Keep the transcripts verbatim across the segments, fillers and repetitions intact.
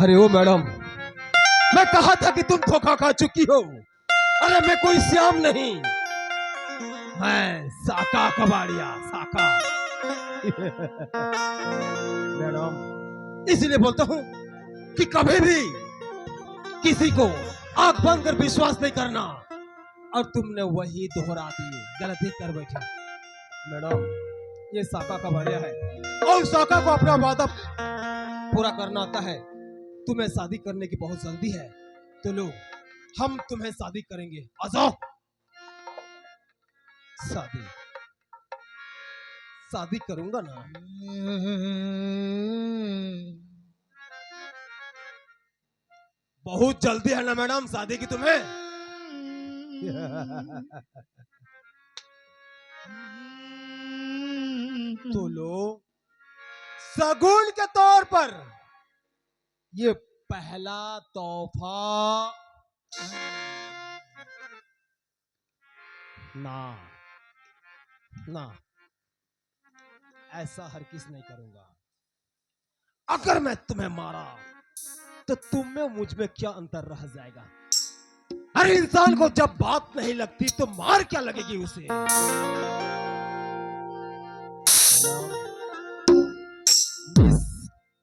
अरे ओ मैडम, मैं कहा था कि तुम धोखा खा चुकी हो। अरे मैं कोई श्याम नहीं, मैं साका कबाड़िया, साका। मैडम, इसलिए बोलता हूँ कि कभी भी किसी को आंख बंद कर विश्वास नहीं करना। और तुमने वही दोहरा दी, गलती कर बैठे। मैडम, ये साका कबाड़िया है और साका को अपना वादा पूरा करना आता है। तुम्हें शादी करने की बहुत जल्दी है, तो लो, हम तुम्हें शादी करेंगे। आ जाओ। शादी, शादी करूंगा ना। बहुत जल्दी है ना मैडम शादी की तुम्हें? तो लो, शगुन के तौर पर ये पहला तोहफा। ना, ना, ऐसा हरगिज नहीं करूंगा। अगर मैं तुम्हें मारा तो तुम में मुझ में क्या अंतर रह जाएगा? हर इंसान को जब बात नहीं लगती तो मार क्या लगेगी उसे? मिस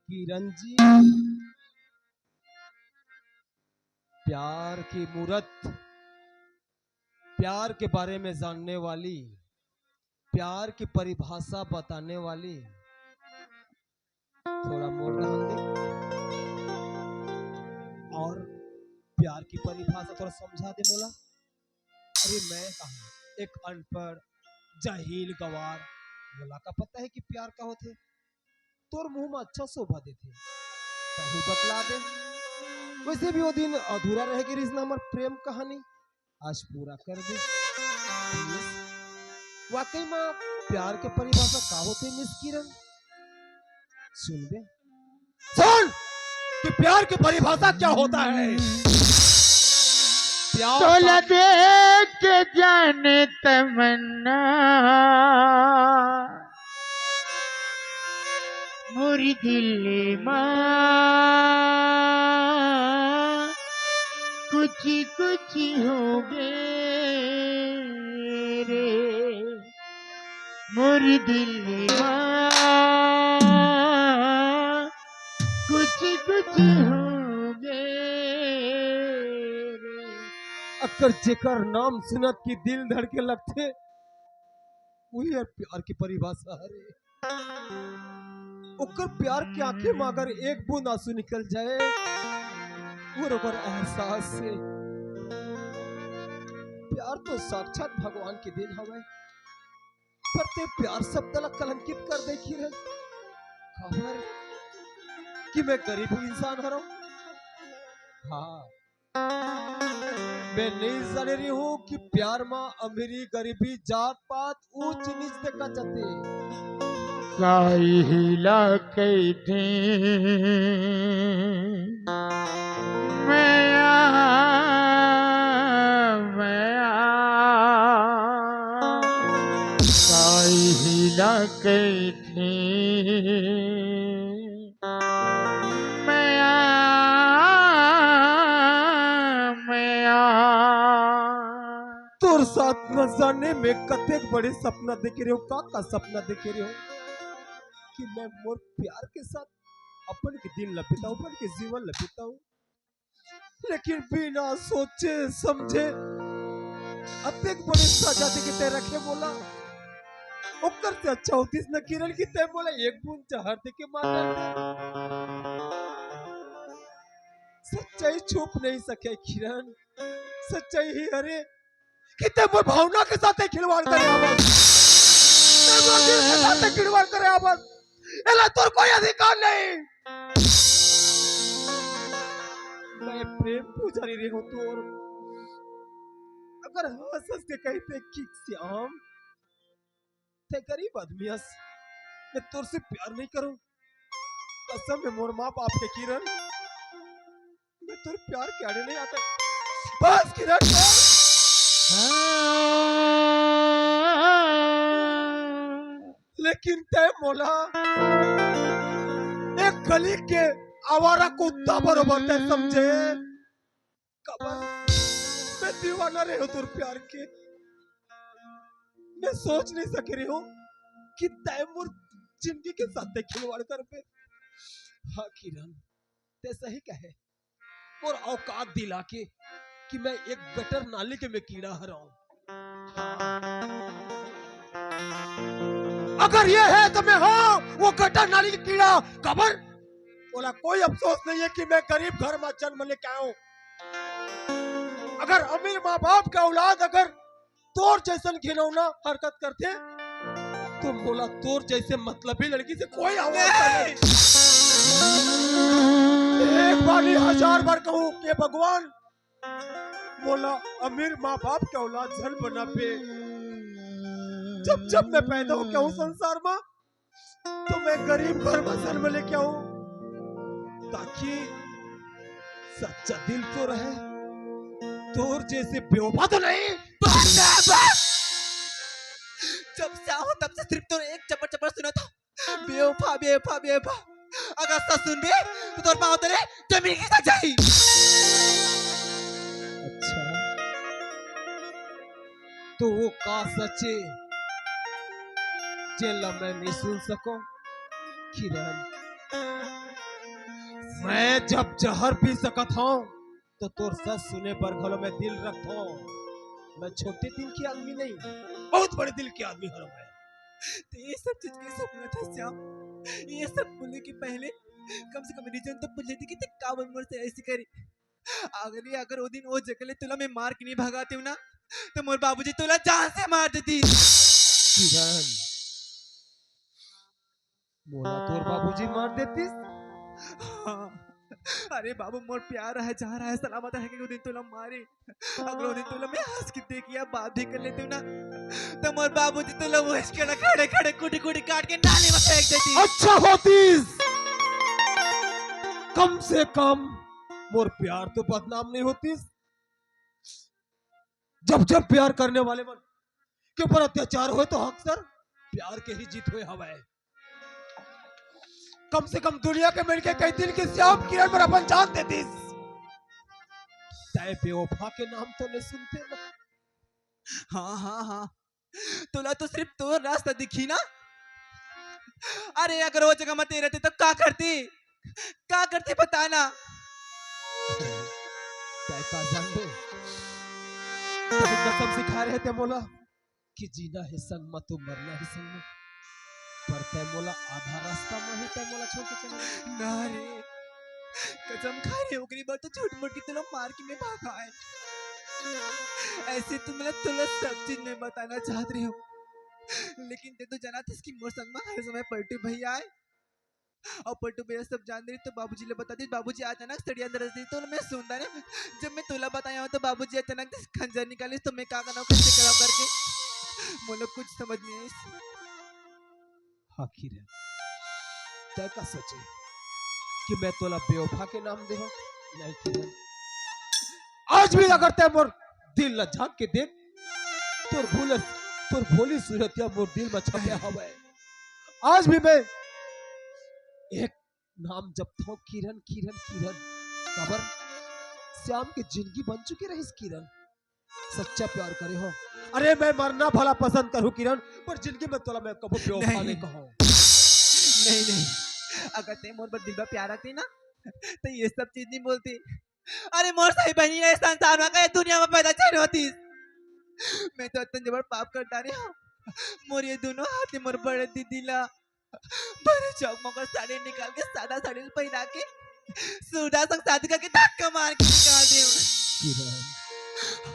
किरण जी, प्यार की मूरत, प्यार के बारे में जानने वाली, प्यार की परिभाषा बताने वाली, थोड़ा मोर रहन दे और प्यार की परिभाषा थोड़ा समझा दे मोला। अरे मैं कहूँ, एक अनपढ़, जाहिल, गवार, मोला का पता है कि प्यार का होथे? तोर मुंह में अच्छा शोभा देथे, तही बतला दे। वैसे भी वो दिन अधूरा रह गे रिहिस ना हमर प्रेम कहानी, आज पूरा कर दे। मिस, वाकई में प्यार के परिभाषा का होथे मिस किरण? सुनबे, सुन कि प्यार की परिभाषा क्या होता है। प्यार तोला का देख के जाने तमन्ना मोरी दिल मा कुछ कुछ हो गे रे, मोरी दिल मा कुछ कुछ हो गे रे। अगर जेकर नाम सुनत कि दिल धड़के लगथे, वही हर प्यार की परिभाषा हरे। ओकर प्यार के आंखें में अगर एक बूंद आंसू निकल जाए, वो ओकर एहसास से। प्यार तो साक्षात भगवान के देन हवय, पर ते प्यार शब्द ला कलंकित कर दे किरण। काबर कि मैं गरीब इंसान हरव। हाँ, मैं नहीं जाने रही हूँ कि प्यार मा अमीरी, गरीबी, जात पात, ऊंच नीच देखा जाते। काइही ला कहिथे मया, मया, काइही ला कहिथे मया, मया। तोर साथ न जाने मैं कतेक बड़े सपना देखे रहे हूँ, का का सपना देखे रहे हूँ कि मैं मोर प्यार के साथ अपन के दिन ला बिताऊं, अपन के जीवन ला बिताऊं, लेकिन बिना सोचे समझे अतेक बड़े सजा दे के तय रखे मोला। ओकर से अच्छा होतिस न किरण कि तय मोला एक बूंद जहर दे के मार डालते। सच्चाई छुप नहीं सके किरण, सच्चाई ही हरे कि तय मोर भावना के साथ खिलवाड़ करे हवस, तय मोर दिल के साथ खिलवाड़ करे हवस। एला तोर कोई अधिकार नहीं। मैं प्रेम पुजारी रहे हूँ तोर। अगर हंस हंस के कहिते कि श्याम, तय गरीब आदमी हस, मैं तोर से प्यार नहीं करूं। कसम है मोर माँ बाप के किरण, मैं तोर प्यार के आड़े नहीं आता। बस किरण, बस। लेकिन तय मोला एक गली के आवारा कुत्ता बरोबर तैं समझे। काबर मैं दीवाना रहे हूँ तोर प्यार के। मैं सोच नहीं सके रहे हूँ कि तैं मोर जिंदगी के साथ खिलवाड़ करबे। हाँ किरण, तैं सही कहे। मोर औकात दिला के कि मैं एक गटर नाली के मैं कीड़ा हरंव। हाँ। अगर ये है तो मैं हंव वो गटर नाली के कीड़ा। काबर? मोला कोई अफसोस नहीं है कि मैं गरीब घर में जन्म लेके आया हूँ। अगर अमीर माँ बाप का औलाद अगर तोर जैसन घिनौना हरकत करथे, तो मोला तोर जैसे मतलबी लड़की से कोई हवस नहीं। एक बार नहीं, हजार बार कहूँ कि भगवान, मोला अमीर माँ बाप के औलाद झन बनाबे। जब जब मैं पैदा होके आऊँ संसार में, तो मैं गरीब घर में जन्म लेके आऊँ, ताकि सच्चा दिल तो रहे, तोर जैसे बेवफा तो नहीं। बस, बस। जब से आऊँ तब से सिर्फ तोर एक चपड़ चपड़ सुना था, बेवफा, बेवफा, बेवफा। अगर सच सुनबे तो तोर पाँव तले जमीन खिसक जाही। अच्छा, तो वो का सच हे जेला मैं नहीं सुन सकंव? किरण, मैं जब जहर पी सकत हंव, तो तोर सच सुने बर घलो मैं दिल रखथंव। मैं छोटे दिल के आदमी नहीं, बहुत बड़े दिल के आदमी हरंव मैं। तो ये सब चीज कैसे बोला था श्याम? ये सब बोले के पहले कम से कम रीजन तो पूछ लेती कि तैं काबर मोर से ऐसी करी। अगर ये, अगर वो दिन वो जगह ले तोला मैं मार के नहीं भगाती हूँ ना, तो मोर बाबूजी तोला जान से मार देती। किरण, मोला तोर बाबूजी मार देतिस? हाँ। अरे बाबू, मोर प्यार रहे, जहाँ रहे, सलामत रहे, कि वो दिन तोला मारे। अगर वो दिन तोला मैं हंस के देख या बात भी कर लेती हूँ ना, तो मोर बाबूजी तोला वो खड़े खड़े कुटी कुटी काट के नाली में फेंक देती। अच्छा होतिस, कम से कम मोर प्यार तो बदनाम नहीं होतिस। जब जब प्यार करने वाले मन के ऊपर अत्याचार होय तो अक्सर प्यार के ही जीत होय हवय। कम से कम दुनिया के मिलके कहितिन कि श्याम किरण बर अपन जान दे दिस। तय बेवफा के नाम तो नहीं सुनते ना। हाँ, हाँ, हाँ। तोला तो सिर्फ तोर रास्ता दिखी ना। अरे, अगर वो जगह में तैं रहते तो का करती? का करती बता ना। तय का जानबे? तभी कसम सिखा रहे थे मोला कि जीना है संग में तो मरना है संग में। पर तय मोला आधा रास्ता में ही तय मोला छोड़ के चला गया। ना रे, कसम खा रहे, ओकरी बार तो झूठ मूठ के तोला मार के मैं भागा है। ऐसे तो मैं तोला सब चीज मैं बताना चाहत रही हूँ, लेकिन तय तो जानत हस कि मोर संग में हर समय पलटू भैया आए। और पलटू भैया सब जान रही तो बाबूजी ले बता दी। बाबूजी अचानक सड़िया दरस दी तो मैं सुनता ना, जब मैं तोला बताया हूँ तो बाबूजी अचानक से खंजर निकाली तो मैं का करना कैसे करा करके मोला कुछ समझ नहीं आई। हाँ किरण, तय का सोचे कि मैं तोला बेवफा के नाम दे हूँ? नहीं किरण, आज भी अगर तय मोर दिल ला झांक के देख, तोर भूल, तोर भोली सूरतिया मोर दिल में छपे हवय। आज भी मैं एक नाम जपथंव, किरण, किरण, किरण। काबर? श्याम के जिंदगी बन चुके रहिस किरण। सच्चा प्यार करे हो। अरे, मैं मरना भला पसंद करूं किरण, पर जिंदगी में तोला मैं कबो बेवफा नहीं। नहीं कहूं। नहीं, नहीं, अगर तय मोर बर दिल में प्यार रखती ना, तो ये सब चीज नहीं बोलती। अरे मोर सही बहिनी, ये संसार में, ये दुनिया में पैदा चल होती। मैं तो अतन जबर पाप कर डारे हूँ। मोर ये दोनों हाथ ले मोर बड़े दीदी ला भरे चौक मगर साड़ी निकाल के, सादा साड़ी पहना के, सूरदास संग शादी करके धक्का मार के निकाल दे।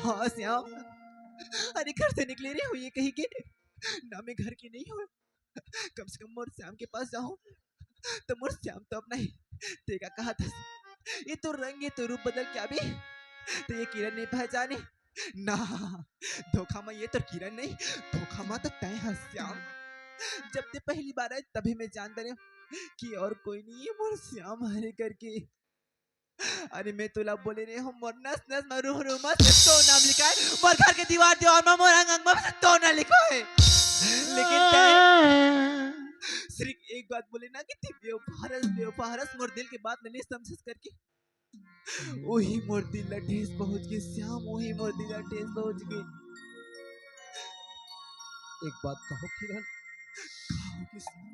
हाँ श्याम, अरे घर से निकले रहे हो ये कहीं के, ना मैं घर की नहीं हूँ। कम से कम मोर श्याम के पास जाऊं तो मोर श्याम तो अपना ही। तेका कहा था, ये तो रंग, ये तो रूप बदल के अभी तो ये किरण नहीं पहचाने ना। धोखा में ये तो किरण नहीं, धोखा में तो तय है श्याम। जब तय पहली बार आए तभी मैं जान रहे कि और कोई नहीं है मोर श्याम हरे करके। अरे मैं तोला बोले रहे हूँ, मोर नस नस में रूह रूह में सिर्फ तोर नाम लिखा है, मोर घर के दीवार दीवार में, मोर अंग अंग में सिर्फ तोर नाम लिखा है। लेकिन तय सिर्फ एक बात बोले ना कि तैं बेवफा हरस, बेवफा हरस, मोर दिल के बात नहीं समझस करके। वही मोर दिल ला ठेस पहुंच गे श्याम, वही मोर दिल ला ठेस पहुंच गे। एक बात कहों किरण,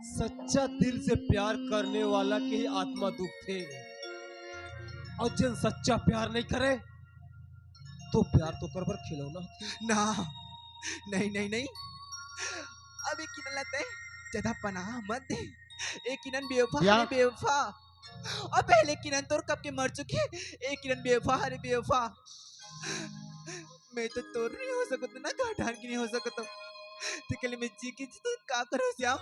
सच्चा दिल से प्यार करने वाला के ही आत्मा दुखथे, अउ जेन सच्चा प्यार नहीं करे तो प्यार तो ओकर बर खिलौना होथे। ना, नहीं, नहीं, नहीं। अब ए किरण ला तैं ज्यादा पनाह मत दे। ए किरण बेवफा हरे बेवफा। अउ पहले किरण तोर कब के मर चुके। ए किरण बेवफा हरे बेवफा। मैं तो तोर नहीं हो सकत ना, घाटान की नहीं हो सकत। तेकर ले मैं जी के जी तो का करूं श्याम?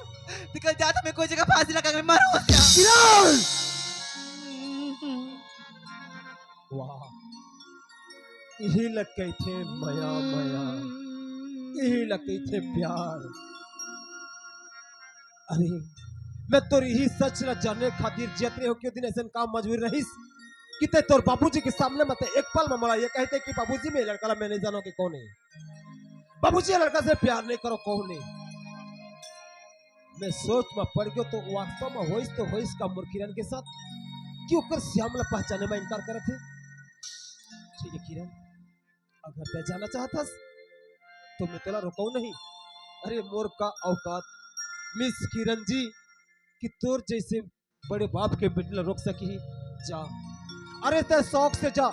तेकर ले जात मैं कोई जगह फांसी लगा के मरूं श्याम। किरण! वाह, इही ला कहिथे मया, मया, इही ला कहिथे प्यार। अरे, मैं तोर इही सच ला जाने खातिर जियत रहेंव। के दिन अइसन का मजबूरी रहिस कि तैं तोर बाबूजी के सामने म तैं एक पल म मोला ये कहिते कि बाबूजी, मैं ए लड़का ला मैं नहीं जानों के कौन हे। बाबूजी, ए लड़का से प्यार नहीं करों कौन हे। मैं सोच म पड़ गेंव तो वास्तव म होइस तो होइस का मोर किरण के साथ कि ओकर श्याम ला पहचाने म इनकार करत हे। ठीक हे किरण, अगर तैं जाना चाहत हस तो मैं तोला रोकहूं नहीं। अरे मोर का औकात मिस किरण जी कि तोर जइसे बड़े बाप के बेटी ला रोक सकही। जा, अरे तैं शौक से जा,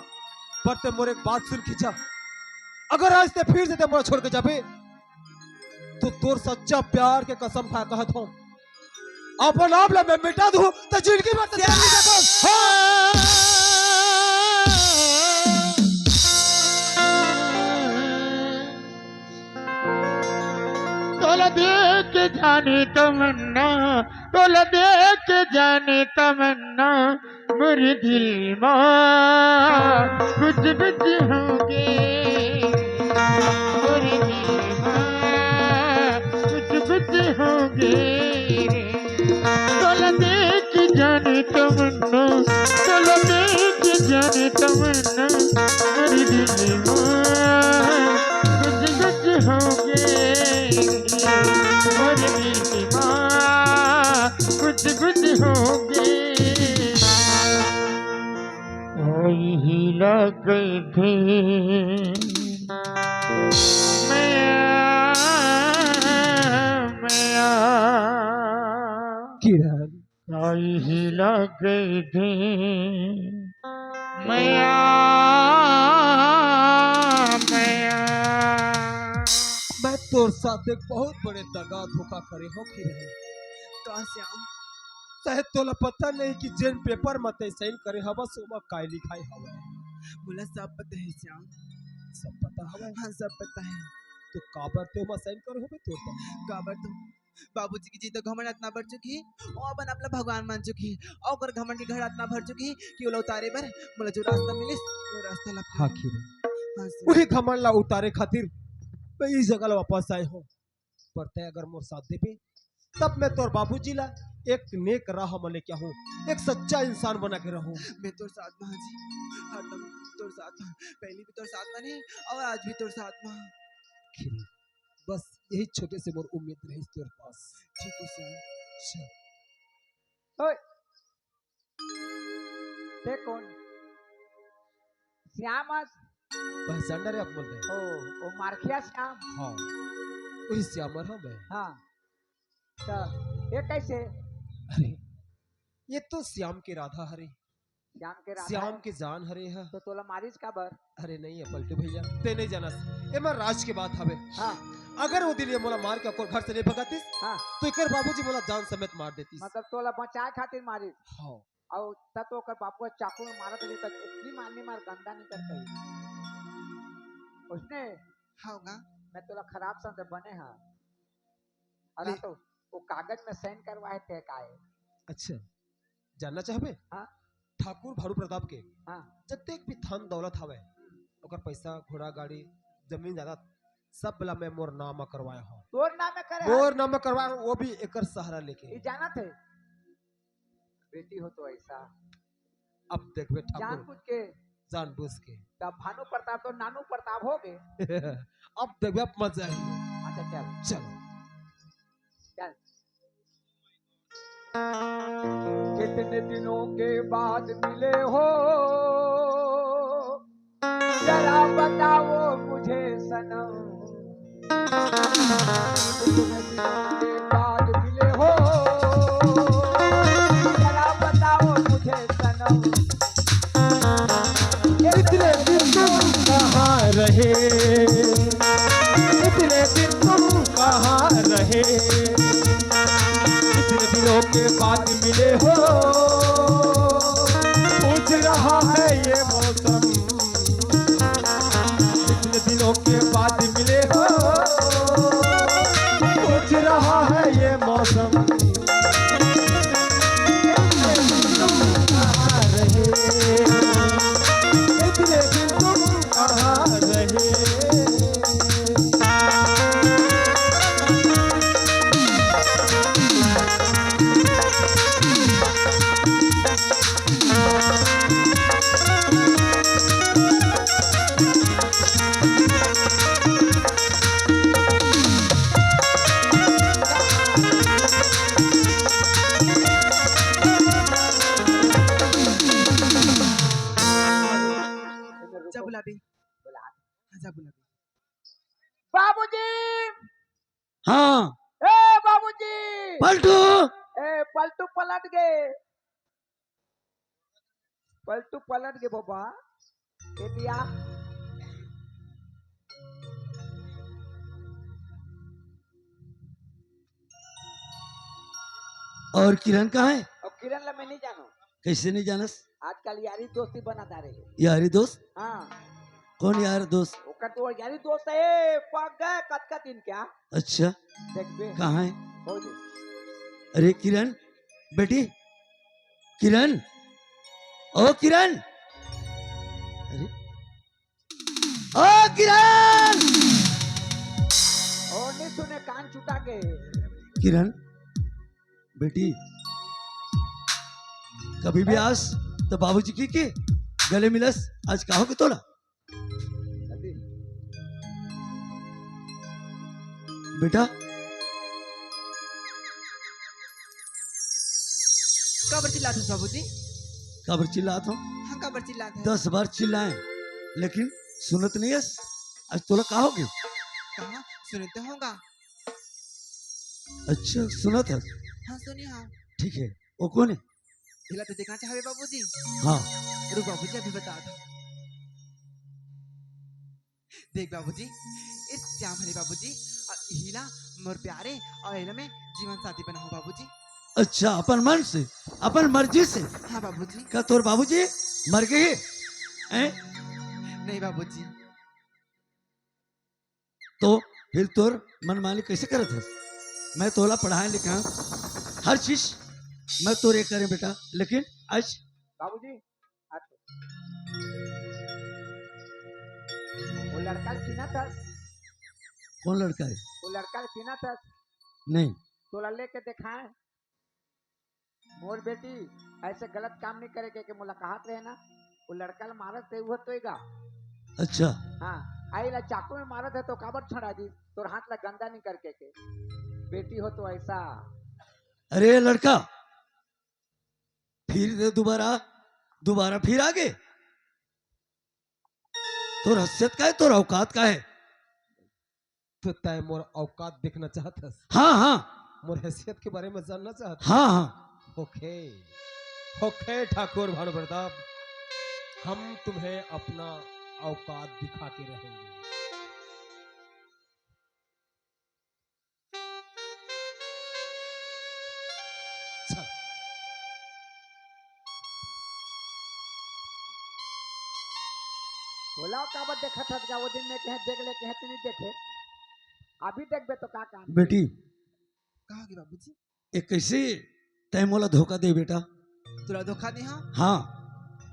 पर तैं मोर एक बात सुन के जा। अगर आज तैं फिर से तैं मोला छोड़ के जाबे तो तोर सच्चा प्यार के कसम खा कहत हों, अपन आप ला मैं मिटा दूं, तैं जिंदगी भर तैं जान नहीं सकस। तोला देख के जानी तमन्ना, तोला देख के जानी तमन्ना, मोर दिल मा गुज गुज होगे, मोर दिल मा गुज गुज होगे। तोला देख के जानी तमन्ना, तोला देख के जानी तमन्ना, मोर दिल मा गुज गुज होगे, मोर दिल मा गुज गुज होगे। ओही ला कहिथे मया, मया। किरण। ओही ला कहिथे मया, मया। मैं तोर साथ एक बहुत बड़े दगा धोखा करे हों किरण। का श्याम? शायद तोला पता नहीं कि जेन पेपर म तैं साइन करे हवस, ओमा काय लिखाय हवय। मोला सब पता हे श्याम। सब पता हवय? हाँ, सब पता हे। तो काबर तैं ओमा साइन करे होबे तोर पास? काबर तो बाबूजी के जी तो घमंड अतना बढ़ चुकी हे, वो अपन आप ला भगवान मान चुकी हे, अउ ओकर घमंड के घड़ा अतना भर चुकी हे कि ओला उतारे बर मोला जो रास्ता मिलिस, वो रास्ता ला हाँ, किरण। हाँ, श्याम। वही घमंड ला उतारे खातिर मैं इस जगह ला वापस आए हों। पर तैं अगर मोर साथ देबे, तब मैं तोर बाबूजी ला एक नेक राह म लेके आहूं, एक सच्चा इंसान बना के रहूं। मैं तोर साथ म हंव जी, हरदम तोर साथ म, पहली भी तोर साथ म रहें अउ आज भी तोर साथ म हंव। किरण, बस यही छोटे से मोर उम्मीद रहिस तोर पास। ठीक हे श्याम। चल। ओए, तैं कोन? श्याम अस? पहचान डरे आप बोल रहे? ओ, ओ मारखिया श्याम? हाँ, वही श्याम हरंव मैं। हाँ, तो ये कैसे? अरे, ये तो श्याम के राधा हरे। श्याम के राधा? श्याम के जान हरे हा। तो तोला मारिस काबर? अरे नहीं हे पलटू भैया, तैं नहीं जानस, एमा राज के बात हवे। हाँ। अगर वो दिन ये मोला मार के ओकर घर से नहीं भगातिस, हाँ। तो एकर बाबूजी मोला जान समेत मार देतिस। मतलब तोला बचाए खातिर मारिस? हाँ। अउ त तो ओकर बाप ला चाकू में मारत रही, त इतनी मार, नहीं मार, गंदा नहीं कर कही। उसने हाँ गा। मैं तोला खराब समझे बने हा। अउ ले। तो वो कागज में साइन करवाए थे काहे? अच्छा, जानना चाहबे? हाँ। ठाकुर भानु प्रताप के हाँ। जतेक भी धन दौलत हवय, ओकर पैसा, घोड़ा, गाड़ी, जमीन जायदाद, सब ला मैं मोर नाम म करवाए हंव। तोर नाम में करे मोर हस? नाम म करवाए हंव, वो भी एकर सहारा लेके। ये जानत हे? बेटी हो तो ऐसा। अब देखबे ठाकुर। जानबूझ के। जानबूझ के। तब भानु प्रताप तो नानू प्रताप हो गए। अब देखबे, अब मजा आई। अच्छा, चल। चलो। चल। कितने दिनों के बाद मिले हो, जरा बताओ मुझे सनम। कितने दिनों के बाद मिले हो, जरा बताओ मुझे सनम। इतने दिन तुम कहाँ रहे, इतने दिन तुम कहाँ रहे, इतने दिनों के बाद मिले हो, पूछ रहा है ये मौसम। इतने दिनों के बाद मिले हो, पूछ रहा है ये मौसम। इतने दिन तुम कहाँ रहे, इतने दिन तुम कहाँ रहे। जा बुला बे। हाँ, जा बुला बे। बाबूजी। हाँ। ए बाबूजी। पलटू। ए पलटू पलट गे। पलटू पलट गे बाबा। ए दिया। और किरण कहाँ है? और किरण ला मैं नहीं जानों। कैसे नहीं जानस? आजकल यारी दोस्ती बनात रहे। यारी दोस्त? हाँ। कौन यार दोस्त? ओकर तो यारी दोस्त है, पक गए कतका दिन क्या? अच्छा। देख बे। कहाँ है? हो दे। अरे किरण, बेटी, किरण, ओ किरण, अरे, ओ किरण, ओ नहीं सुने, कान चुटा के। किरण, बेटी, कभी भी आस तो बाबूजी के, के गले मिलस। आज का हो गे तोला? बेटा, काबर चिल्लात हस बाबूजी? काबर चिल्लात हूँ? हाँ, काबर चिल्लात हस? दस बार चिल्लाए, लेकिन सुनत नहीं हस। आज तोला का हो गे? कहाँ सुनत होगा? अच्छा, सुनत हस? हाँ, सुनी हाँ। ठीक है, वो कौन है? एला तो देखना चाहबे बाबूजी। हाँ। रुक बाबूजी, अभी बतात हूँ। देख बाबूजी, ए श्याम हरे बाबूजी, अउ इही ला मोर प्यारे अउ एला मैं जीवन साथी बनाहूँ बाबूजी। अच्छा, अपन मन से, अपन मर्जी से? हाँ बाबूजी। का तोर बाबूजी मर गे हे? हैं? नहीं बाबूजी। तो फिर तोर मनमानी कैसे करत हस? मैं तोला पढ़ाए लिखाए, हर चीज मैं तोर ये करे बेटा, लेकिन आज बाबूजी, अच्छा। वो लड़का ल चिन्हत हस? कौन लड़का है? वो लड़का ल चिन्हत हस? नहीं। तोला लेके देखाए। मोर बेटी ऐसे गलत काम नहीं करे के, के मोला कहत रहे ना, वो लड़का ल मारत रहे, वो तो एगा। अच्छा। हाँ, आई ला चाकू में मारत है तो काबर छुड़ा दी, तोर हाथ ला गंदा नहीं करके के। बेटी हो तो ऐसा। अरे लड़का, फिर से दोबारा, दोबारा फिर आ गे। तोर हैसियत का है, तोर औकात का है? तो तय मोर औकात देखना चाहत हस? हाँ, हाँ। मोर हैसियत के बारे में जानना चाहत हस? हाँ, हाँ। ओके, ओके ठाकुर भानु प्रताप, हम तुम्हें अपना औकात दिखा के रहेंगे। चल। बोला काबर देखत हस गा, वो दिन में कहे देख ले, कहे तू नहीं देखे, अभी देखबे तो का काम? बेटी। का हो गे बाबूजी? ए कैसे तय मोला धोखा दे बेटा? तोला धोखा दे हाँ? हाँ।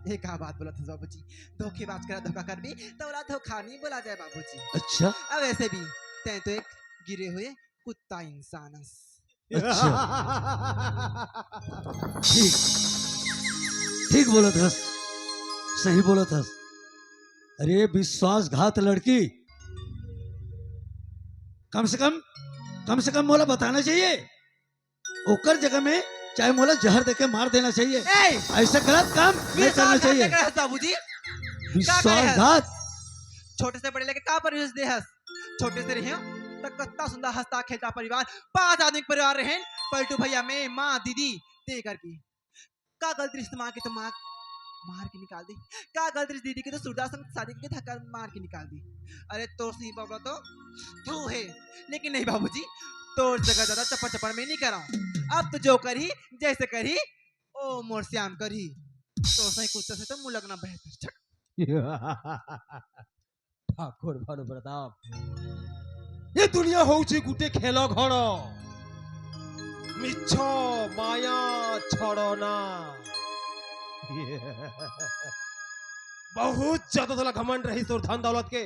ये का बात बोलत हस बाबूजी? धोखेबाज करा धोखा करबे, तोला धोखा नहीं बोला जाए बाबूजी। अच्छा। अब वैसे भी तय तो एक गिरे हुए कुत्ता इंसान हस। अच्छा। ठीक, ठीक बोलत हस, सही बोलत हस। अरे विश्वासघात लड़की, कम से कम, कम से कम मोला बताना चाहिए। ओकर जगह में चाहे मोला जहर देके मार देना चाहिए। ए! ऐसा गलत काम नहीं करना चाहिए। विश्वासघात करे हस बाबूजी। का करे हस? विश्वासघात? छोटे से बड़े लेके का परवरिश दे हस? छोटे से रहे त कत्ता सुंदर हंसता खेलता परिवार, पांच आदमी के परिवार रहे, पलटू भैया, मैं, माँ, दीदी, ते करके। का गलती रिश्ते मार के तो मार, मार के निकाल दे। का गलती रिश्ते दीदी के तो सूरदास संग शादी के धक्का मार के निकाल दे। अरे तोर सही बाबा तो तू है, लेकिन नहीं बाबूजी, तोर जगह ज्यादा चप्पड़ चप्पड़ में नहीं कराऊं। अब तो जो करही, जैसे करही, ओ मोर श्याम करही। तोर सही कुत्ता से तो मुँह लगना बेहतर। छट। ठाकुर भानु प्रताप, ये दुनिया होउची गुटे खेलो घड़ो, मिच्छो माया छड़ो ना। बहुत ज्यादा तोला घमंड रही तोर धन दौलत के।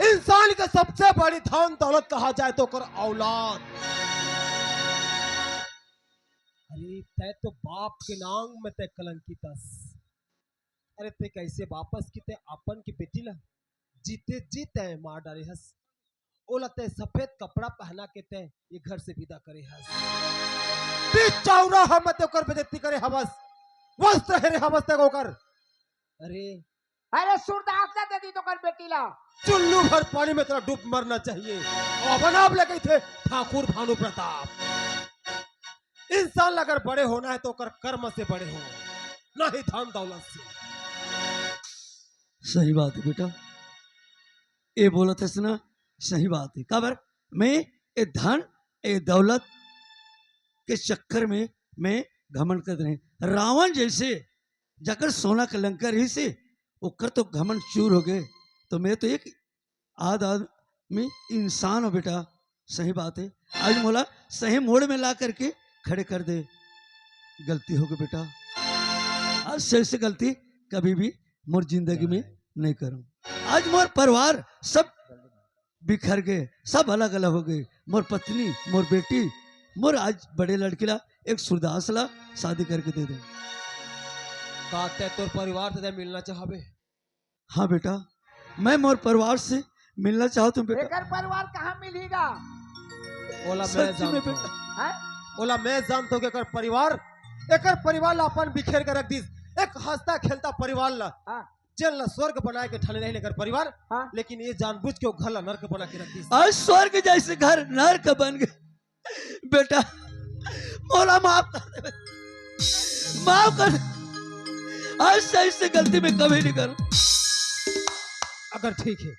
इंसान के सबसे बड़ी धन दौलत कहा जाए तो ओकर औलाद। अरे तय तो बाप के नाम में तय कलंकित अस। अरे तय कैसे बापस की तय अपन की बेटी ला जीते जी तय मार डारे हस। ओला तय सफेद कपड़ा पहना के तय ये घर से विदा करे हस। बीच चौराहा में तय ओकर बेइज्जती करे हवस, वस्त्र हेरे हवस तय ओकर। अरे अरे सूरदास ला दे दी तो कर बेटी ला। चुल्लू भर पानी में तेरा डूब मरना चाहिए। और अपन आप ले गई थे ठाकुर भानु प्रताप। इंसान ला अगर बड़े होना है तो ओकर कर्म से बड़े हो, ना ही धन दौलत से। सही बात है बेटा, ये बोलत हस ना, सही बात है। काबर मैं ये धन, ये दौलत के चक्कर में मैं घमंड करत रहे। रावण जैसे जकर सोना के लंका रहिसे, ओकर तो घमंड चूर हो गए। तो मैं तो एक आद आदमी इंसान हो बेटा, सही बात है। आज मोला सही मोड़ में ला करके खड़े कर दे। गलती हो गई बेटा, आज से ऐसे गलती कभी भी मोर जिंदगी में नहीं करूं। आज मोर परिवार सब बिखर गए, सब अलग-अलग हो गए। मोर पत्नी, मोर बेटी, मोर आज बड़े लड़की ला, एक सूरदास ला शादी करके दे दे। का तय तोर परिवार से तय मिलना चाहबे? हाँ बेटा, मैं मोर परिवार से मिलना चाहत हूँ बेटा। एकर परिवार कहाँ मिलेगा? ओला मैं सच्ची में जानत हूँ। बेटा। हैं? ओला मैं जानत हूँ कि एकर परिवार, एकर परिवार ला अपन बिखेर के रख दिस। एक हंसता खेलता परिवार ला। हाँ। जेन ला स्वर्ग बनाए के ठाने रहिन एकर परिवार, हाँ। लेकिन ये जानबूझ के वो घर ला नर्क बना के रख दिस। आज स्वर्ग जैसे घर नर्क बन गए। बेटा, मोला माफ कर दे, माफ कर दे। आज से ऐसे गलती मैं कभी नहीं करूं। अगर ठीक है,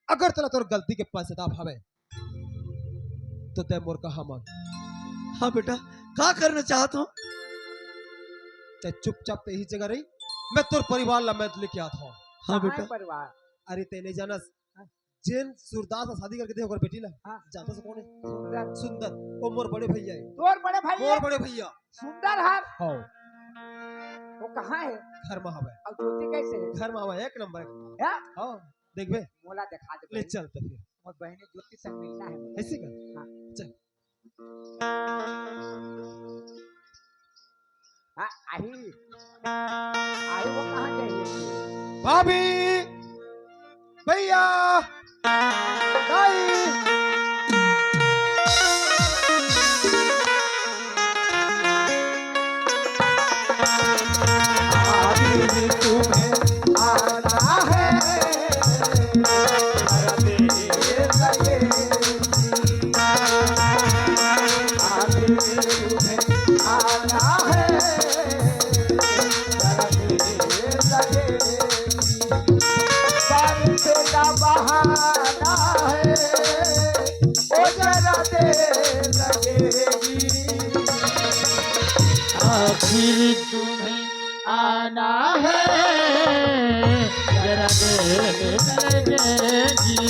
अगर तोला तोर गलती के पश्चाताप हवे, तो तय मोर कहा मान। हाँ बेटा, का करना चाहत हो? तय चुपचाप तय ही जगह रही, मैं तोर परिवार ला मैं लेके आत हूँ। हाँ कहाँ बेटा। है परिवार? अरे तय नहीं जानस, हाँ। जेन सूरदास ला शादी करके दे ओकर बेटी ला, हाँ। जानत हस कोन है? सुंदर। सुंदर, वो मोर बड़े भैया है। तोर बड़े भैया? मोर बड़े भैया। सुंदर हर? हाँ। वो कहाँ है? घर में हवे। और ज्योति कैसे है? घर में हवे, एक नंबर है। है? हाँ। देखबे? मोला दिखा दे ले बहिनी। चल तो फिर। मोर बहिनी ज्योति से मिलना है। ऐसे कर? हाँ। चल। हाँ, आही। आही वो कहाँ गई है? भाभी, भैया, दाई। अभी तुम्हें आना है, अभी तुम्हें आना है, बारिश का बहाना है, ओ जरा देर लगेगी। आखिर तुम्हें आना है, जरा देर लगेगी।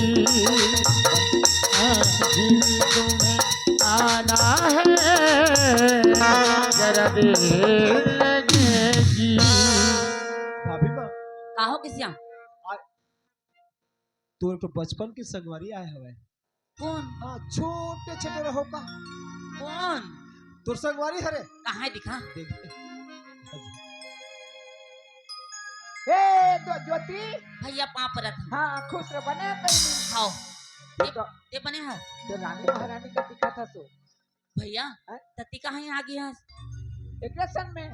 आखिर तुम्हें आना है, जरा देर लगेगी। भाभी माँ। का हो किसिया? आ, तोर तो बचपन के संगवारी आए हवे। कौन? हाँ, छोटे छोटे रहो का। कौन? तोर संगवारी हरे। कहाँ है दिखा? देख। ए, तो ज्योति। भैया पाँव परत हूँ। हाँ, खुश रह, बने कहीं। हाँ। ये तो ये बने है। तो रानी महारानी का दिखा था सो। भैया, हैं? त तैं कहाँ आ गे हस? एकरे संग में।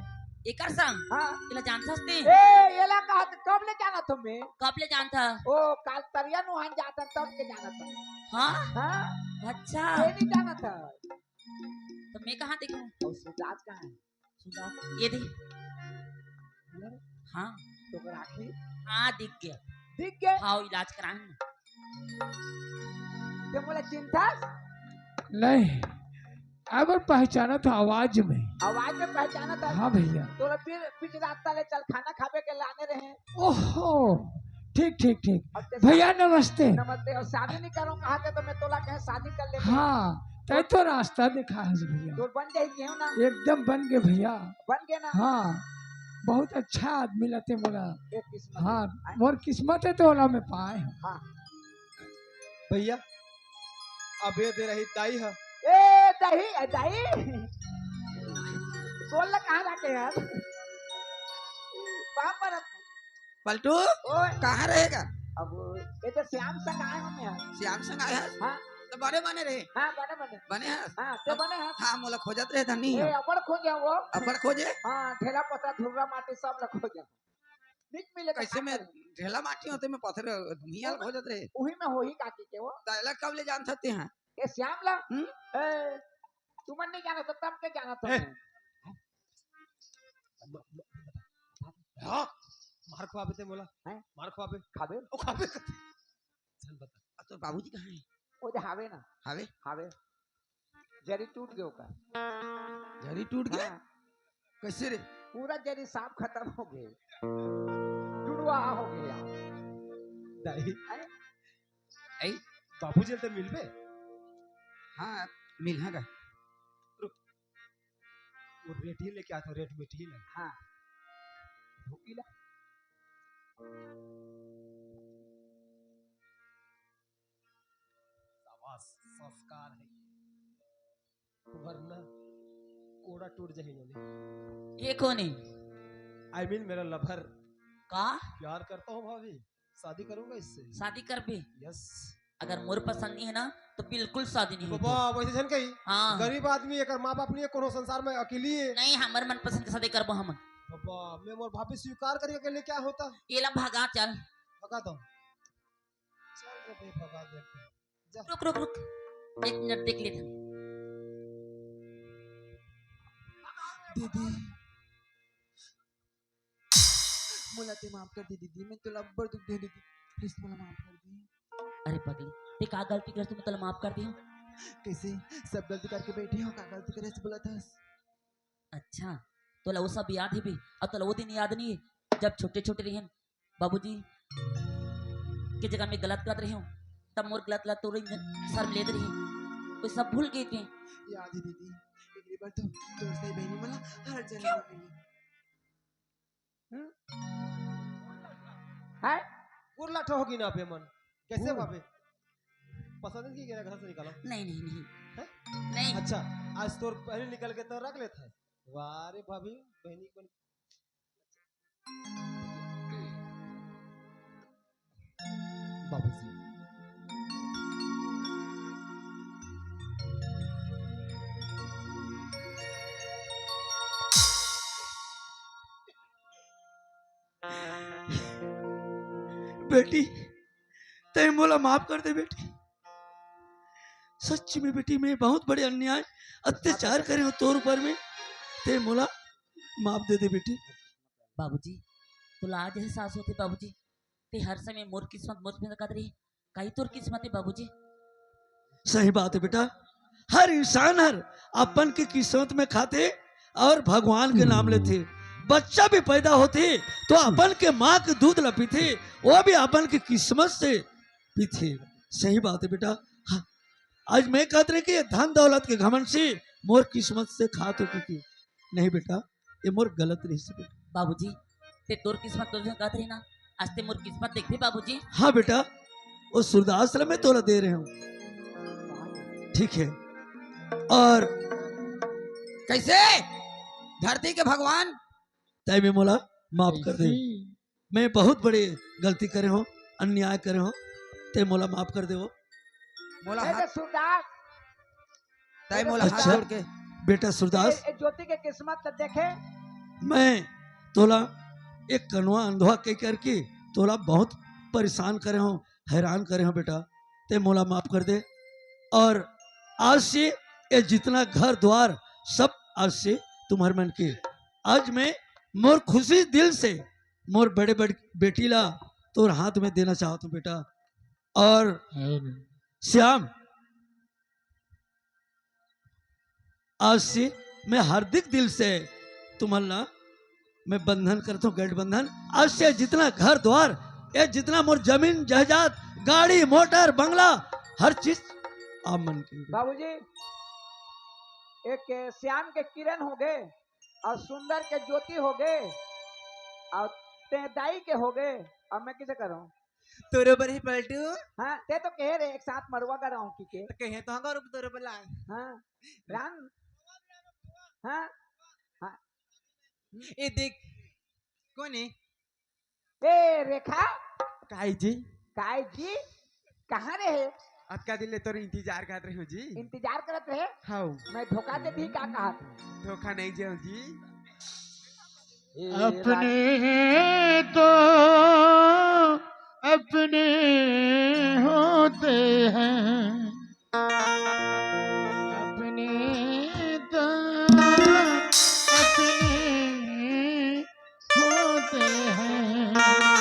एकर संग? हाँ। एला जानथस तैं? ए, एला कहा त कब ले जानत हँव मैं? कब ले जानथस? ओ, काल तरिया नहान जात हँव, तब के जानत हँव। हाँ? हाँ। अच्छा। तैं नइ जानत हस। त मैं कहाँ देखहूँ? ओ, सुजात कहाँ हे? सुजात, ये दे। हाँ। तोर आँखी? हाँ, दिख गे। दिख गे? हाँ, इलाज कराए हँव। तैं मोला चिन्हथस? नहीं, अब पहचानत हँव आवाज में। आवाज में पहचानत हस? हाँ भैया। तोला फिर बीच रास्ता ले चल, खाना खाबे के लाने रहेंव। ओहो, ठीक, ठीक, ठीक। अब तैं भैया, नमस्ते। नमस्ते। अउ शादी नइ करँव कहत हस त मैं तोला कहेंव शादी कर ले। हाँ, तैं तो रास्ता देखाय हस भैया। तोर बन जाही केहेंव ना? एकदम बन गे भैया। बन गे ना? हाँ, बहुत अच्छा आदमी ला तैं मोला। ए किस्मत। हाँ, आय। मोर किस्मत हे त ओला मैं पाए हँव। हाँ। भैया, अब ये दे रही दाई ह। ए, दाई, ए, दाई। तोर ला कहाँ रखे यार? बाप मरत। पलटू, ओए। कहाँ रहेगा? अब ये तो श्याम संग आए हँव यार। श्याम संग आए हस? हाँ। त बने बने रहे? हाँ, बने बने। बने हस? हाँ, तैं बने हस? हाँ, मोला खोजत रहे धनी। ए, अब्बड़ खोजे वो। अब्बड़ खोजे? हाँ, ढेला पथरा धुर्रा माटी सब ला खोजे। नइ मिले त कइसे का में करँव? ढेला माटी होथे में पथरा धुर्रा खोजत रहे। उही में होही काकी के वो। त एला कब ले जानथस तैं? ए श्याम ला? हम्म? ए, तुमन नइ जानत हव, तब के जानत हँव ए। मैं। हाँ, मार खवाबे तैं मोला। हैं? मार खवाबे। खाबे? ओ, खाबे। चल बता। अब तोर बाबूजी कहाँ हे? ओ दे हावे ना। हावे? हावे। जरी टूट गे ओकर। जरी टूट गे? हाँ। कइसे रे? पूरा जरी साफ खतम हो गे। टुड़वा हो गे यार। दाई। हैं? ए, बाबूजी ल त मिलबे? हाँ, मिलहूँ गा। रुक। वो रेट ही लेके आथँव, रेट मिट ही ले। हाँ। भूखी ला। शाबाश, संस्कार हे। वरना कोड़ा टूट जाही नोनी। ये कोन हे? I mean मेरा lover। का? प्यार करता हूँ भाभी। शादी करूंगा इससे। शादी करबे? Yes। अगर मोर पसंद नइ हे ना, त बिल्कुल शादी नइ होही। बाबा, वइसे झन कही। हाँ। गरीब आदमी, एकर माँ बाप नइ हे, कोनो संसार में अकेली हे। नहीं, हमर मनपसंद के शादी करबो हमन। बाबा, मैं मोर भाभी स्वीकार करी, अकेले क्या होता? एला भगा चल। भगा दो। चल रे बे, भगा दे। जा। रुक, रुक, रुक। एक मिनट देख लेथन। दीदी। मोला तैं माफ कर दे दीदी, मैं तोला अब्बड़ दुख दे दीदी, please मोला माफ कर दे। अरे पगली, तैं का गलती करस तैं मोला माफ कर देहूँ? कइसे? सब गलती करके बइठे हँव, का गलती करे हँव बोलत हस? अच्छा, तोला वो सब याद हे बे, अउ तोला वो दिन याद नइ हे, जब छोटे-छोटे रहेन, बाबूजी के जगह में गलत करत रहेंव, तब मोर गलत ला तोरे सर में लेत रहेंव, वो सब भूल गे तैं। याद हे दीदी, एक बार तो तोर से बहिनी मोला हर जन्म में मिली। हम्म? हैं? कुरला ठोकी ना पे मन। कइसे बाबे? पसंद की गिरा घर से निकालो। नहीं, नहीं, नहीं। हैं? नहीं। अच्छा, आज तोर पहले निकल के तो रख लेता है। वाह रे भाभी, बहनी को बाबूजी। बेटी, तैं मोला माफ कर दे बेटी। सच्ची में बेटी, मैं बहुत बड़े अन्याय, अत्याचार करे हँव तोर ऊपर में, तैं मोला माफ दे दे बेटी। बाबूजी, तोला आज एहसास होथे बाबूजी, तैं हर समय मोर किस्मत, मोर किस्मत कहत रहे, काई तोर किस्मत हे बाबूजी? सही बात हे बेटा, हर इंसान हर अपन के किस्मत में खाथे अउ भगवान के नाम लेथे। बच्चा भी पैदा होथे त अपन के माँ के दूध ला पीथे, वो भी अपन के किस्मत से पीथे। सही बात हे बेटा। हाँ, आज मैं कहत रहेंव कि ये धन दौलत के घमंड से मोर किस्मत से खात हो कि नहीं बेटा, ये मोर गलत रहिस बेटा। बाबूजी, तैं तोर किस्मत तोर संग कहत रहे ना, आज तैं मोर किस्मत देखबे बाबूजी। हाँ बेटा, वो सूरदास ला मैं तोला दे रहे हँव। ठीक हे। अउ कइसे? धरती के भगवान, तैं मोला माफ कर दे। मैं बहुत बड़े गलती करे हँव, अन्याय करे हँव, तैं मोला माफ कर दे वो। मोला ए, हाथ सूरदास, ताई मोला हाथ अच्छा। जोड़ के। बेटा सूरदास, ए, ए, ज्योति के किस्मत ल देखे। मैं तोला एक कनवा अंधवा कह करके तोला बहुत परेशान करे हूँ, हैरान करे हूँ बेटा, ते मोला माफ कर दे। और आज से ये जितना घर द्वार सब आज से तुम्हारे मन के। आज मैं मोर खुशी दिल से मोर बड़े बड़े बेटी ला तोर हाथ में देना चाहत हूँ बेटा। और श्याम, आज से मैं हार्दिक दिल से तुम्हार ला मैं बंधन करता हूँ, गठबंधन। आज से जितना घर द्वार, ये जितना मोर जमीन जायदाद, गाड़ी मोटर बंगला, हर चीज आप मन के। बाबूजी, एक श्याम के किरण हो गए और सुंदर के ज्योति हो गए और ते दाई के हो गए। अब मैं किसे करूँ? तोरो बर ही पलटू। हाँ, ते तो कहे रहे एक साथ मड़वा कराऊं की के। तो कहे तो हंगा रूप तोरो बला। हाँ, राम। हाँ, हाँ। ए देख, कौन है? ए रेखा। काई जी? काई जी? कहाँ रहे? अतका दिन ले तोर इंतजार करत रहे हूँ जी। इंतजार करत रहे? हाँ। मैं धोखा दे दी का कहा? धोखा नहीं जाऊँ जी। ए अपने तो अपने होते हैं, अपने तो अपने होते हैं।